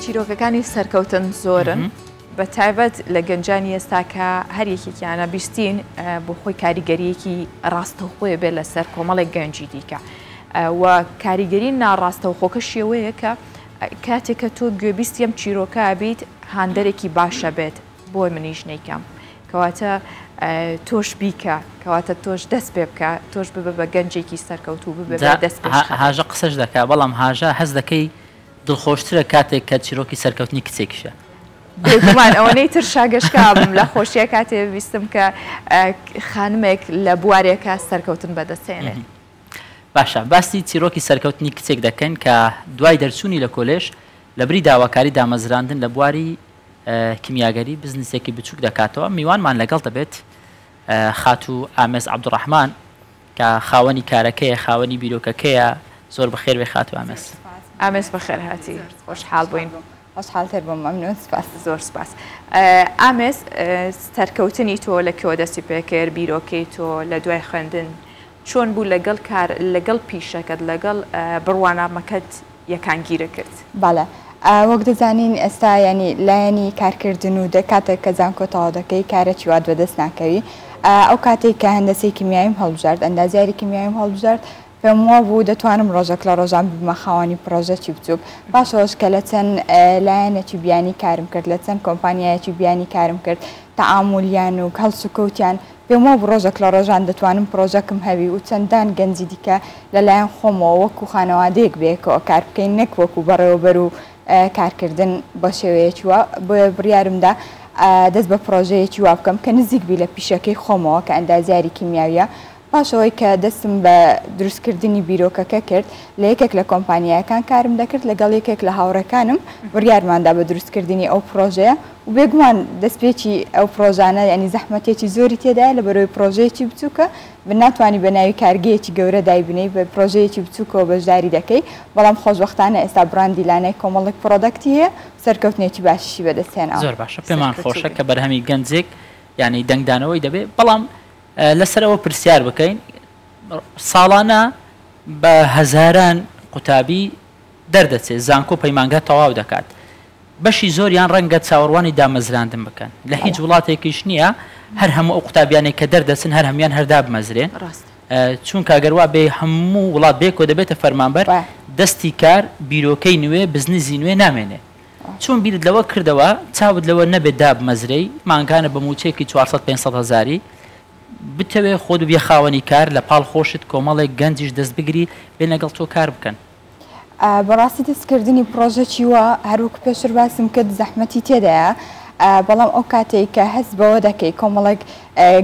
چیرۆکەکانی سەرکەوتن زۆرن بە تایبەت لە گەنجانی ئێستا کە هەر یەکێکیانە بیستین بۆ خۆی کاریگەریەکی ڕاستەوخۆیە بێت لەسەر کۆمەڵێک گەنجی دیکە و کاریگەری ناڕاستەوخۆکە شێوەیە کە کاتێک کە تۆ گوێبیستی ئەم چیرۆکە بیت هاندەرێکی باشە بێت بۆ منیش نیکەم کەواتە تۆش بیکە کەواتە تۆش دەست پێ بکە تۆش ببە بە گەنجێکی سەرکەوتوو ببە بە دەست پێشخەر. هاژە قسەش دەکا بەڵام هاژە هەست دەکەی دڵخۆشترە کاتێک کە چیرۆکی سەرکەوتنی کچێکیشە. بێگومان ئەوەنەی تر شاگەشکابم لە خۆشیە کاتێ بیستم کە خانمێک لە بوارێکا سەرکەوتن بەدەستهێنێت. باشە باسی چیرۆکی سەرکەوتنی کچێک دەکەین کە دوای دەرچوونی لە کۆلێژ لەبری داواکاری دامەزراندن لە بواری کیمیاگەری بزنسێکی بچووک دەکاتەوە میوانمان لەگەڵ دەبێت خاتوو ئامێز عەبدوڕەحمان کە خاوەنی کارەکەیە خاوەنی بیرۆکەکەیە زۆر بەخێر بێ خاتوو ئامێز. ئامێز بەخێر هاتی خۆشحاڵ بووین. خۆشحاڵتر بووم مەمنون سپاس. زۆر سپاس. ئامێز سەرکەوتنی تۆ لە کوێوە دەستی پێکرد بیرۆکەی تۆ لە دوای خوێندن چۆن بوو لەگەڵ کار لەگەڵ پیشەکەت لەگەڵ بڕوانامەکەت یەکانگیرە کرد؟ بەڵێ وەک دەزانین ئێستا یانی لایەنی کارکردن و کاتێک کە زانکۆ تەواو دەکەی کارێکی وات بەدەست ناکەوی ئەو کاتێک کە هەندەسەی کیمیاییم هەڵبژارد ئەندازیاری کیمیاییم هەڵبژارد پێم وابوو دەتوانم ڕۆژێک لە ڕۆژان ببمە خاوەنی پڕۆژەکی بچووک پاش ئەوەش کە لە چەند لایەنێکی بیانی کارم کرد لە چەند کۆمپانیایەکی بیانی کارم کرد تەعامولیان و هەڵسوکەوتیان پێم وابوو ڕۆژێک لە ڕۆژان دەتوانم پڕۆژەکم هەبی و چەندان گەنجی دیکە لە لایەن خۆمەوە وەکو خانەوادەیەک بەیەکەوە کار بکەین نەک وەکو بەڕێوەبەر و کارکردن بە شێوەیەکی وا بۆیە بڕیارم دا دەست بە پڕۆژەیەکی وا بکەم کە نزیک بی لە پیشەکەی خۆمەوە کە ئەندازیاری کیمیاویە پاش ئەوەی کە دەستم بە دروستکردنی بیرۆکەکە کرد، لە یەکێک لە کۆمپانیایەکان کارم دەکرد، لەگەڵ یەکێک لە هاوڕێکانم بڕیارمان دا بە دروستکردنی ئەو پڕۆژەیە و بێگومان دەستپێکی ئەو پڕۆژانە یانی زەحمەتییەکی زۆری تێدایە لەبەرئەوەی پڕۆژەیەکی بچووکە ناتوانی بە ناوی کارگەیەکی گەورە دایبنێی بە پڕۆژەیەکی بچووکەوە بەشداری دەکەی بەڵام خۆشبەختانە ئێستا بڕاندی لانای کۆمەڵێک product ی هەیە و سەرکەوتنێکی باشیشی بەدەست هێناوە. زۆر باشە پێمان خۆشە کە بەرهەمی گەنجێک یانی دەنگدانەوەی دەبێ بەڵام لەسەر ئەوە پرسیار بکەین، ساڵانە بە هەزاران قوتابی دەردەچێت، زانکۆ پەیمانگا تەواو دەکات، بەشی زۆریان ڕەنگە چاوەڕوانی دامەزراندن بکەن، لە هیچ وڵاتێکیش نییە هەر هەموو ئەو قوتابیانەی کە دەردەچن هەر هەموویان هەر دابمەزرێن، چونکە گەر وا بێ هەموو وڵات بەیەکەوە دەبێتە فەرمانبەر، دەستی کار، بیرۆکەی نوێ، بزنزی نوێ نامێنێ. چۆن بیرت لەوە کردەوە چاوت لەوە نەبێت دابمەزرێی مانگانە بە مووچەیەکی 400 500 هەزاری بتەوێ خۆت ببیە خاوەنی کار لە پاڵ خۆشت کۆمەڵێک گەنجیش دەست بگری بێن لەگەڵ تۆ کار بکەن؟ بەڕاستی دەستکردنی پڕۆژەکی وا هەر وەکو پێشتر باسم کرد زەحمەتی تێدایە بەڵام ئەو کاتەی کە هەست بەوە دەکەی کۆمەڵێک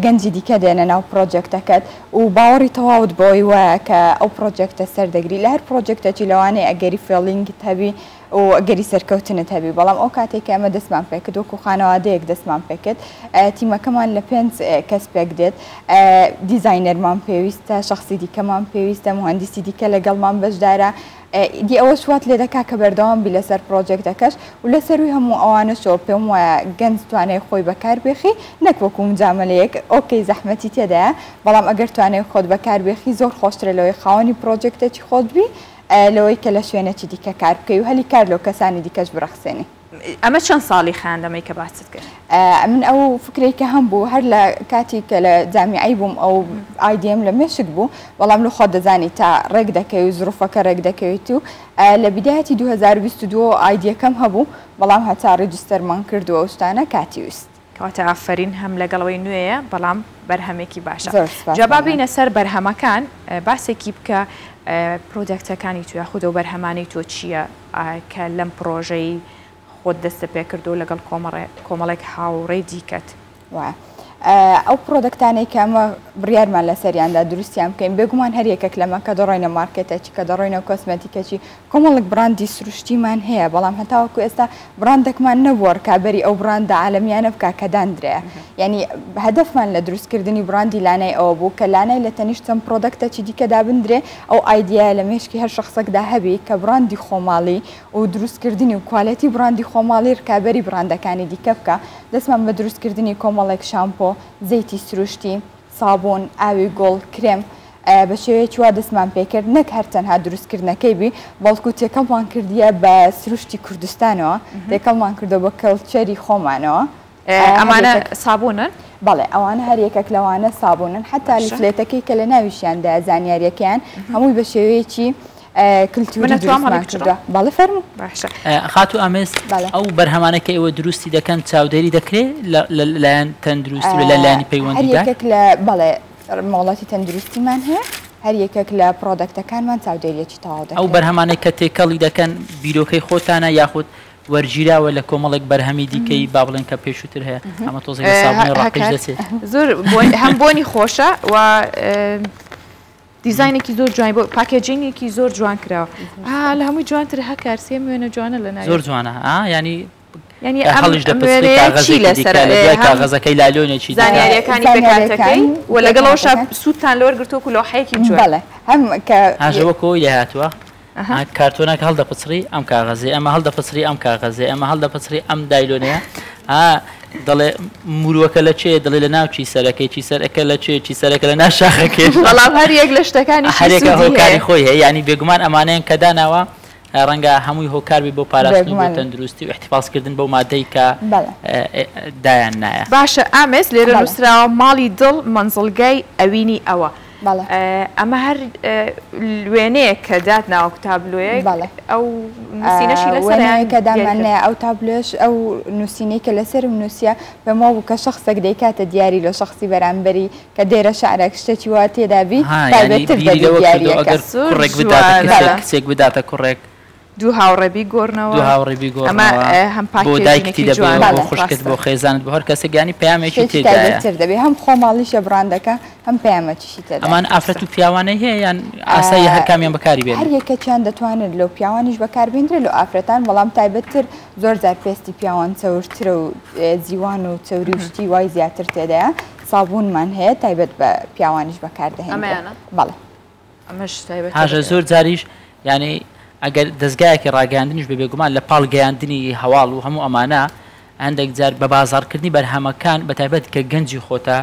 گەنجی دیکە دێنە ناو project ەکەت و باوەڕی تەواوت بەوەی وایە کە ئەو project ە سەردەگری لە هەر project ێکی لەوانەیە ئەگەری failing ت هەبی و ئەگەری سەرکەوتنت هەبی بەڵام ئەو کاتەی کە ئێمە دەستمان پێکرد وەکو خانەوادەیەک دەستمان پێکرد تیمەکەمان لە پێنج کەس پێک دێت designer مان پێویستە شخصی دیکەمان پێویستە مهندسی دیکە لەگەڵمان بەشدارە دی ئەوەش وات لێ دەکا کە بەردەوام بی لەسەر project ەکەش و لەسەروی هەموو ئەوانەشەوە پێم وایە گەنج توانای خۆی بەکار بێخی نەک وەکو مجامەلەیەک okay زەحمەتی تێدایە بەڵام ئەگەر توانای خۆت بەکار بێخی زۆر خۆشترە لەوەی خاوەنی project ێکی خۆت بی لەوەی کە لە شوێنێکی دیکە کار بکەی و هەلی کار لۆ کەسانی دیکەش برەخسێنی. ئەمە چەند ساڵی خایاند ئەمەی کە باست کرد؟ ئەمن ئەو فکرەی کە هەم بوو هەر لە کاتی کە لە جامیعەی بووم ئەو idea م لە مێشک بوو بەڵام لۆ خۆت دەزانی تا ڕێک دەکەوی و زروفەکە ڕێک دەکەویت و لە بیدایەتی 2022 idea کەم هەبوو بەڵام هەتا register مان کرد و ئەو شتانە کاتی ویست. کەواتە ئافەرین هەم لەگەڵ ئەوەی نوێیە بەڵام بەرهەمێکی باشە جا با بێینە سەر بەرهەمەکان باسێکی بکە product ەکانی تۆ یاخود ئەو بەرهەمانەی تۆ چییە کە لەم پڕۆژەی خۆت دەستت پێکردو لەگەڵ کۆمەڵێک هاوڕێی دیکەت؟ وایە ئەو product انەی کە ئەمە بڕیارمان لەسەریاندا دروستیان بکەین بێگومان هەر یەکێک لەمە کە دەڕۆینە مارکێتەکی کە دەڕۆینە کۆسمەتیکەکی کۆمەڵێک بڕاندی سروشتیمان هەیە، بەڵام هەتاوەکو ئێستا بڕاندێکمان نەبووە ڕکابەری ئەو بڕاندە عالەمیانە بکا کە داندرایە. یانی هەدەفمان لە دروستکردنی بڕاندی لانای ئەوە بوو کە لانای لە تەنیشت چەند product ێکی دیکە دابندرێ، ئەو idea یە لە مێشکی هەر شەخسێکدا هەبی کە بڕاندی خۆماڵی و دروستکردنی و quality بڕاندی خۆماڵی ڕکابەری بڕاندەکانی دیکە بکا. دەستمان بە دروستکردنی کۆمەڵێک شامپۆ، زەیتی سروشتی، سابوون، ئاوی گوڵ، کرێم. بە شێوەیەکی وا دەستمان پێکرد نەک هەر تەنها دروستکردنەکەی بی بەڵکو تێکەڵمان کردیە بە سروشتی کوردستانەوە تێکەڵمان کردوە بە culture ی خۆمانەوە. ئەمانە سابونن؟ بەڵێ ئەوانە هەر یەکەک لەوانە سابونن حەتا leaflet ەکەی کە لە ناویشیاندایە زانیاریەکەیان هەمووی بە شێوەیەکی کلتوری دروستمان کردوە. بەڵێ فەرموو. باشە. خاتوو ئامێز ئەو بەرهەمانە کە ئێوە دروستی دەکەن چاودێری دەکرێ لە لایەن تەندروستی و لە لایەنی پەیوەندیدار؟ هەر یەکێک لە بەڵێ مۆڵەتی تەندروستیمان هەیە هەر یەکێک لە product ەکانمان چاودێریەکی تەواو دەکرێت. ئەو بەرهەمانەی کە تێکەڵی دەکەن بیرۆکەی خۆتانە یاخود وەرگیراوە لە کۆمەڵێک بەرهەمی دیکەی با بڵێن کە پێشووتر هەیە ئەمە تۆزێک لە سابوونی ڕەقیش دەچێت. زۆر هەم بۆنی خۆشە و دیزاینێکی زۆر جوانی بۆ packaging ێکی زۆر جوان کراوە لە هەمووی جوانتر هەکار سێ وێنە جوانە لە ناوی زۆر جوانە ئا یانی یعنی هەڵیش دەپرسی کاغەزێکی دیکە لە دوای کاغەزەکەی لالۆنێکی دیکە زانیاریەکانی پێکهاتەکەی و لەگەڵەوەشا سوودتان لەوەرگرتووە وەکو لەوحەیەکی جوان. بەڵێ هەم کە هاژە وەکو ئەوەی لێهاتووە کارتۆنەکە هەڵدەپچڕی ئەم کاغەزەی ئەمە هەڵدەپچڕی ئەم کاغەزەی ئەمە هەڵدەپچڕی ئەم دایلۆنەیە ها دەڵێ موروەکە لە چێ دەڵێ لە ناو چیسەرەکەی چیسەرەکە لە چێ چیسەرەکە لە ناو شاخەکەی بەڵام هەر یەک لە شتەکانی هەرێکە هۆکاری خۆی هەیە یعنی بێگومان ئەمانەیان کە داناوە ڕەنگە هەمووی هۆکار بێ بۆ پاراستن و بۆ تەندروستی و احتفاظکردن بەو مادەی کە دایان نایە. باشە ئامێز لێرە نووسراوە ماڵی دڵ مەنزڵگای ئەوینی ئەوە ئەمە هەر وێنەیەک کە دات ناوە تابلۆیەک ئەو نووسینەشی لەسەرە یان وێنەیەک کە دامان نایە ئەو تابلۆیەش ئەو نووسینەی کە لەسەرم نووسیە پێم وابوو کە شەخسێک دەیکاتە دیاری لۆ شەخسی بەرامبەری کە دێرە شعرێک شتێکی وا تێدا بی ها یانی تایبەتتر بیری دەبی لەوە کردەوە دیاریەکە. ئەگەر زۆر کوڕێک بداتە جوانە. کچێک کچێک بداتە کوڕێک دوو هاوڕێ دوو بیگۆڕنەوە هاوڕێ ئەمە بیگۆڕنەوە هەم بۆ دایکتی packaging ێکی دەبێ جوانە بۆ بەڵێ. خوشکت ڕاستە. بۆ خێزانت بۆ هەر کەسێک یانی پەیامێکی شتێکی تێدایە. تایبەتتر دەبی هەم خۆماڵیشە بڕاندەکە هەم پەیامەکیشی تێدایە. ئەمان ئافرەت و پیاوانەی هەیە یان ئاساییە هەر کامیان بەکاری هەر بێنن؟ یەکەکیان دەتوانن لۆ پیاوانیش بەکاربێندرێ لۆ ئافرەتان بەڵام تایبەتتر زۆر جار پێستی پیاوان چەورترە و زیوان و چەوری و شتی وای زیاتر تێدایە سابوونمان هەیە تایبەت بە پیاوانیش بەکاردەهێنرێت. ئەمەیانە؟ بەڵێ. ئەمەش تایبەتە هاژە بە زۆر جاریش یانی ئەگەر دەزگایەکی ڕاگەیاندنیش بێ بێگومان لە پاڵ گەیاندنی هەواڵ و هەموو ئەمانە هەندێک جار بە بازاڕکردنی بەرهەمەکان بە تایبەت کە گەنجی خۆتە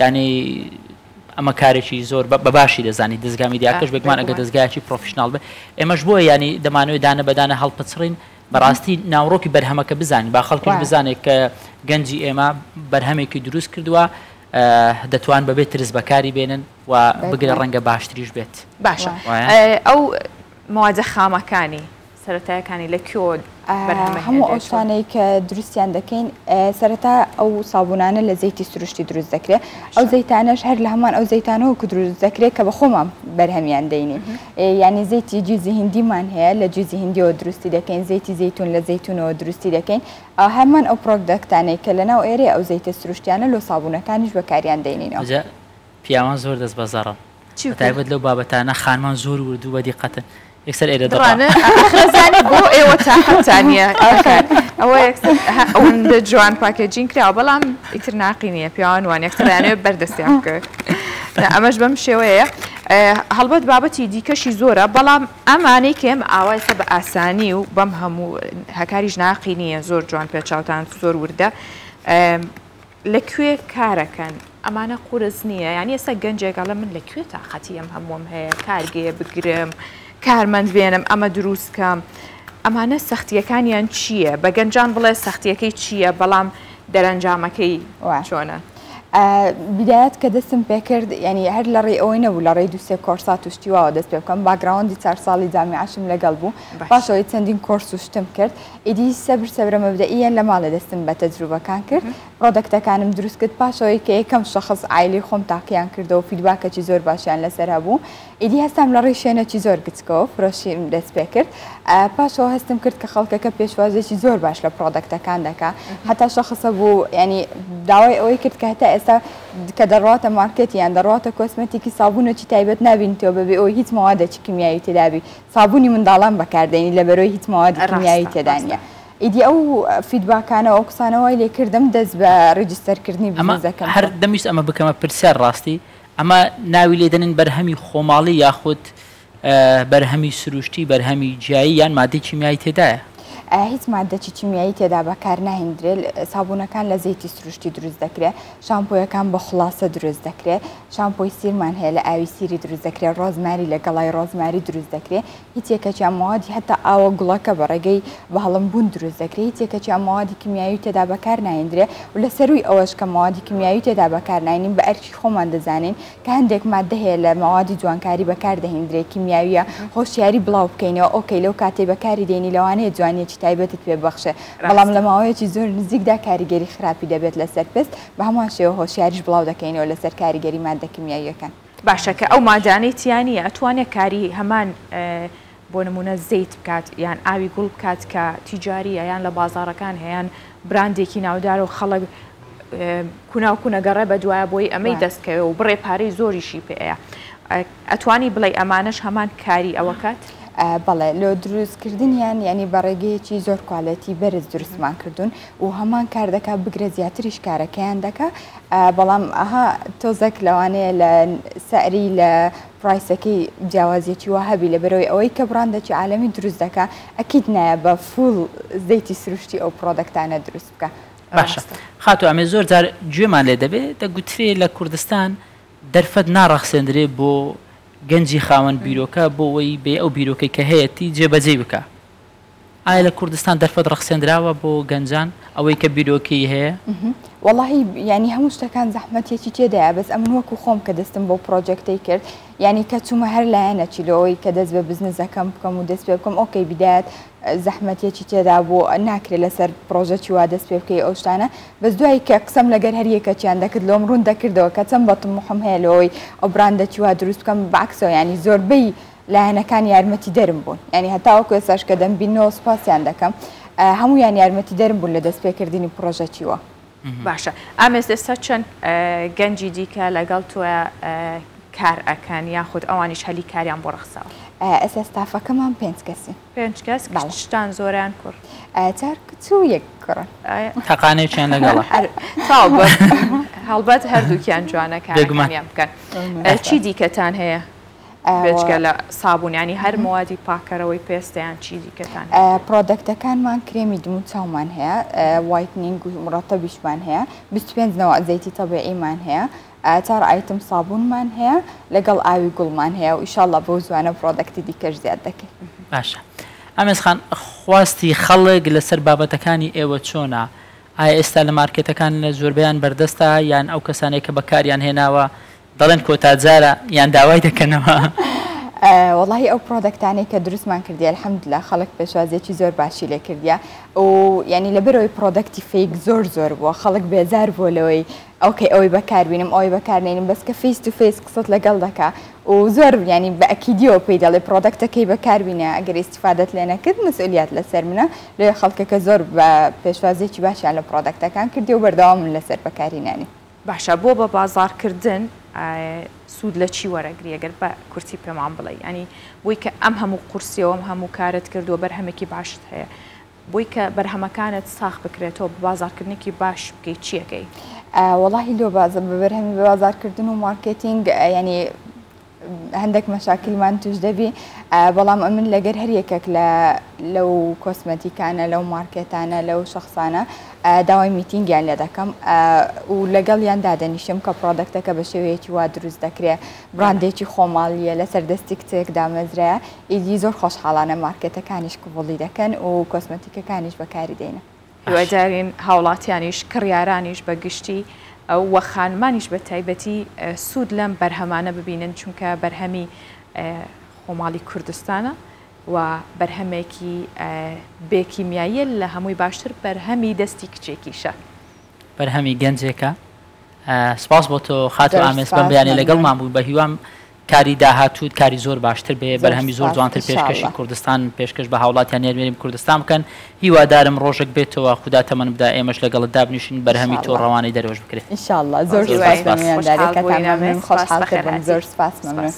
یانی ئەمە کارێکی زۆر بە باشی دەزانی دەزگا میدیاکەش بێگومان ئەگەر دەزگایەکی professional بێ ئێمەش بۆیە یانی دەمانەوێت دانە بە دانە هەڵپچڕین بەڕاستی ناوەڕۆکی بەرهەمەکە بزانین با خەڵکیش بزانێت کە گەنجی ئێمە بەرهەمێکی دروست کردووە دەتوان بەبێ ترس بەکاری بێنن و بگرە ڕەنگە باشتریش بێت. باشە ئەو مەوادە خامەکانی سەرەتایەکانی لە کوێوە بەرهەمە هەموو ئەو شتانەی کە دروستیان دەکەین سەرەتا ئەو سابوونانە لە زەیتی سروشتی دروست دەکرێت ئەو زەیتانەش هەر لە هەمان ئەو زەیتانەوە کە دروست دەکرێت کە بە خۆمان بەرهەمیان دەینین یانی زەیتی جوزی هندیمان هەیە لە جوزی هندیەوە دروستی دەکەین زەیتی زەیتون لە زەیتونەوە دروستی دەکەین هەمان ئەو product انەی کە لەناو ئێرەیە ئەو زەیتە سروشتیانە لۆ سابونەکانیش بەکاریان دەینینەوە. ئەوجا پیاوان زۆر دەست بەزەڕن بەتایبەت لەو بابەتانە خانمان زۆر ورد و بەدیقەتن یەکسەر ئێرە دڕا. دڕانە ئاخرەزانی بۆ ئێوە تاقەتتان نییە ئەوە یەکسەر ئەوەندە جوان packaging کراوە بەڵام ئیتر ناقی نییە پیاوان وان یەکسەر ئەیانەوێت بەر دەستیان بکەوێت ئەمەش بەم شێوەیە هەڵبەت بابەتی دیکەشی زۆرە بەڵام ئەمانەی کە ئێمە ئاوا ئێستا بە ئاسانی و بەم هەموو هەکاریش ناقی نییە زۆر جوان پێچاوتان زۆر وردە لە کوێ کارەکەن ئەمانە قورس نییە یعنی ئێستا گەنجێک ئەڵێ من لە کوێ تاقەتی ئەم هەمووم هەیە کارگەیە بگرم کارمەند بێنم ئەمە دروست کەم ئەمانە سەختیەکانیان چییە بە گەنجان بڵێ سەختیەکەی چییە بەڵام دەرەنجامەکەی چۆنە؟ بیدایەت کە دەستم پێکرد یانی هەر لە ڕێی ئەوەی نەبوو لە ڕێی دوو سێ کۆرسات و شتی واوە دەست پێ بکەم background ی چار ساڵی جامیعەشم لەگەڵ بوو پاش ئەوەی چەندین کۆرس و شتم کرد ئیدی سەبر سەبرە مەبدەئیەن لە ماڵێ دەستم بە تەجروبەکان کرد product ەکانم دروست کرد پاش ئەوەی کە یەکەم شەخس عایلەی خۆم تاقیان کردەوە feedback ەکی زۆر باشیان لەسەر هەبوو ئیدی هەستام لە ڕێی شوێنێکی زۆر گچکەوە فرۆشیم دەست پێ کرد. پاشەوە هەستم کرد کە خەڵکەکە پێشوازێکی زۆر باش لە product ەکان دەکا. هەتا شەخسە بوو یانی داوای ئەوەی کرد کە هەتا ئێستا کە دەڕواتە مارکێت یان دەڕواتە cosmetic ی سابوونێکی تایبەت نابینیتەوە بەبێ ئەوەی هیچ مەوادێکی کیمیاوی تێدا بی. سابوونی منداڵان بەکاردێنی لەبەرئەوەی هیچ مەوادی کیمیاوی تێدا نییە. ئیدی ئەو feedback انە و ئەو قسانە وای لێ کردم دەست بە register کردنی ئەمە بزنسەکەم هەر بکەم. دەمویست ئەمە بکەمە پرسیار ڕاستی ئەمە ناوی لێ دەنێن بەرهەمی خۆماڵی یاخود بەرهەمی سروشتی، بەرهەمی گیایی یان مادەی کیمیایی تێدایە؟ هیچ مادەکی کیمیایی تێدا بەکار ناهێندرێ، سابوونەکان لە زەیتی سروشتی دروست دەکرێ، شامپۆیەکان بە خوڵاسە دروست دەکرێ، شامپۆی سیرمان هەیە لە ئاوی سیری دروست دەکرێ، ڕۆزماری لە گەڵای ڕۆزماری دروست دەکرێ، هیچ یەکەکیان مەوادی هەتا ئاوە گوڵەکە بە ڕێگەی بەهەڵم بوون دروست دەکرێ، هیچ یەکەکیان مەوادی کیمیایی تێدا بەکار ناهێندرێ و لە سەرووی ئەوەش کە مەوادی کیمیایی تێدا بەکار ناینین بە ئەرکی خۆمان دەزانین کە هەندێک ماددە هەیە لە مەوادی جوانکاری بەکار دەهیندرێ کیمیاویە هۆشیاری بڵاو بکەینەوە okay لەو کاتەی بەکاری دێنی لەوانەیە جوانیەکی تایبەتت پێ ببەخشێ بەڵام لە ماوەیەکی زۆر نزیکدا کاریگەری خراپی دەبێت لەسەر پێست بە هەمان شێوە هۆشیاریش بڵاو دەکەینەوە لەسەر کاریگەری ماددە کیمیاویەکان. باشە کە ئەو مادانەی تیا نییە ئەتوانێ کاری هەمان بۆ نمونە زەیت بکات یان ئاوی گوڵ بکات کە تیجاریە یان لە بازاڕەکان هەیە یان براندێکی ناودارە و خەڵک کوناو کونە گەڕێ بە دوایە بۆی ئەمەی دەست کەوێ و بڕێ پارەی زۆریشی پێیە ئەتوانی بڵێ ئەمانەش هەمان کاری ئەوە کات؟ بەڵێ لۆ دروستکردنیان یعنی بە ڕێگەیەکی زۆر quality بەرز دروستمان کردوون و هەمان کار دەکا بگرە زیاتریش کارەکەیان دەکا بەڵام ئەها تۆزەک لەوانەیە لە سعری لە price ەکەی جیاوازیەکی وا هەبی لەبەرئەوەی ئەوەی کە بڕاندەکی عالەمی دروست دەکا ئەکید نایە بە full زەیتی سروشتی ئەو product انە دروست بکا. باشە خاتوو ئامێز زۆر جار گوێمان لێ دەبێ دەگوترێ لە کوردستان دەرفەت ناڕەخسێندرێ بۆ گەنجی خاوەن بیرۆکە بۆ ئەوەی بێ ئەو بیرۆکەی کە هەیەتی جێبەجێی بکا ئایا لە کوردستان دەرفەت ڕەخسێندراوە بۆ گەنجان ئەوەی کە بیرۆکەی هەیە؟ وەڵاهی یانی هەموو شتەکان زەحمەتیەکی تێدایە بەس ئەمن وەکو خۆم کە دەستم بەو پرۆجێکتەی کرد یانی کە چوومە هەر لایەنەکی لۆ ئەوەی کە دەست بە بزنزەکەم بکەم و دەست پێ بکەم okay بیدایەت زەحمەتیەکی تێدا بوو ناکرێ لەسەر پرۆژەکی وا دەست پێ بکەی ئەو شتانە بەس دوایی کە قسەم لەگەر هەر یەکەکیان دەکرد لۆم ڕوون دەکردەوە کە چەند بە تموحم هەیە لۆ ئەوەی ئەو براندەکی وا دروست بکەم بەعکسەوە یانی زۆربەی لایەنەکان یارمەتیدەرم بوون یانی هەتاوەکو ئێستاش کە دەمبیننەوە سوپاسیان دەکەم هەموویان یارمەتیدەرم بوون لە دەستپێکردنی پڕۆژەکیوە. باشە ئامێز ئێستا چەند گەنجی دیکە لەگەڵ تۆیا کار ئەکەن یاخود ئەوانیش هەلی کاریان بۆ ڕەخساوە؟ ئێستا ستافەکەمان پێنج کەسین. پێنج کەس کچتان زۆرە یان کوڕ؟ چار کچ و یەک کوڕن. تاقانەیەکیان لەگەڵە. تەواو هەڵبەت هەردووکیان جوانە کارەکانیان بکەن. چی دیکەتان هەیە؟ بێجگە لە سابوون یانی هەر مەوادی پاکەرەوەی پێستە یان چی دیکەتان هەیە؟ product ەکانمان کرێمی دم و چاومان هەیە، whitening و مڕەتەبیشمان هەیە، 25 نەوع زەیتی تەبیعیمان هەیە، چار item سابوونمان هەیە، لەگەڵ ئاوی گوڵمان هەیە و ئیشاڵڵا بەو زووانە product ی دیکەش زیاد دەکەین. باشە ئامێز خان خواستی خەڵک لەسەر بابەتەکانی ئێوە چۆنە؟ ئایا ئێستا لە مارکێتەکان زۆربەیان بەردەستە یان ئەو کەسانەی کە بەکاریان هێناوە دەڵێن کۆتا جارە یان داوای دەکەنەوە؟ وەڵاهی ئەو product انەی کە دروستمان کردیە الحمدللە خەڵک پێشوازیەکی زۆر باشی لێ کردیە و یعنی لەبەرئەوەی product ی fake زۆر زۆر بووە خەڵک بێزار بووە لەوەی okay ئەوەی بەکاربینم ئەوەی بەکارنێنم بەس کە face to face قسەت لەگەڵ دەکا و زۆر یعنی بە ئەکیدیەوە پێی دەڵێ product ەکەی بەکاربینە ئەگەر ئیستیفادەت لێ نەکرد مەسئولیات لەسەر منە لێ خەڵکەکە زۆر بە پێشوازیەکی باشیان لە product ەکان کردیە و بەردەوامن لەسەر بەکارهینانی. باشە بۆ بە بازاڕ کردن سوود لە چی وەرەگری ئەگەر بە کورتی پێمان بڵێی یانی بۆی کە ئەم هەموو قورسیەوە ئەم هەموو کارت کردووە بەرهەمێکی باشت هەیە بۆی کە بەرهەمەکانت ساخ بکرێتەوە بە بازاڕکردنێکی باش بکەی چیەکەی؟ وەڵاهی لۆ بازە بە بەرهەمی بە بازاڕکردن و مارکێتینگ یانی هەندێک مەشاکلمان توش دەبی بەڵام ئەمن لەگەر هەر یەکێک لە لەو کۆسمەتیکانە لەو مارکێتانە لەو شخصانە داوای meeting یان لێ دەکەم و لەگەڵیان دادەنیشم کە product ەکە بە شێوەیەکی وا دروست دەکرێ براندێکی خۆماڵیە لەسەر دەستی کچێک دامەزرایە ئیدی زۆر خۆشحاڵانە مارکێتەکانیش قبوڵی دەکەن و کۆسمەتیکەکانیش بەکاری دێنن. هیوادارین هاوڵاتیانیش، کڕیارانیش بە گشتی و خانمانیش بە تایبەتی سوود لەم بەرهەمانە ببینن، چونکە بەرهەمی خۆماڵی کوردستانە و بەرهەمێکی بێ کیمیاییە، لە هەمووی باشتر بەرهەمی دەستی کچێکیشە. بەرهەمی گەنجێکە. سپاس بۆ تۆ خاتوو ئامێز بەم بەیانیە لەگەڵمان بووی، بەهیوام کاری داهاتووت کاری زۆر باشتر بێ، بەرهەمی زۆر جوانتر پێشکەشی کوردستان پێشکەش بە هاوڵاتیانی هەرێمی کوردستان بکەن، هیوادارم ڕۆژێک بێتەوە خودا تەمەن بدا ئێمەش لەگەڵت دابنیشین بەرهەمی تۆ ڕەوانەی دەرەوەش بکرێ. ان شاء اللە زۆر سوپاس بە میوانداریەکەتان مەمنون خۆشحاڵ کردم زۆر سوپاس مەمنون.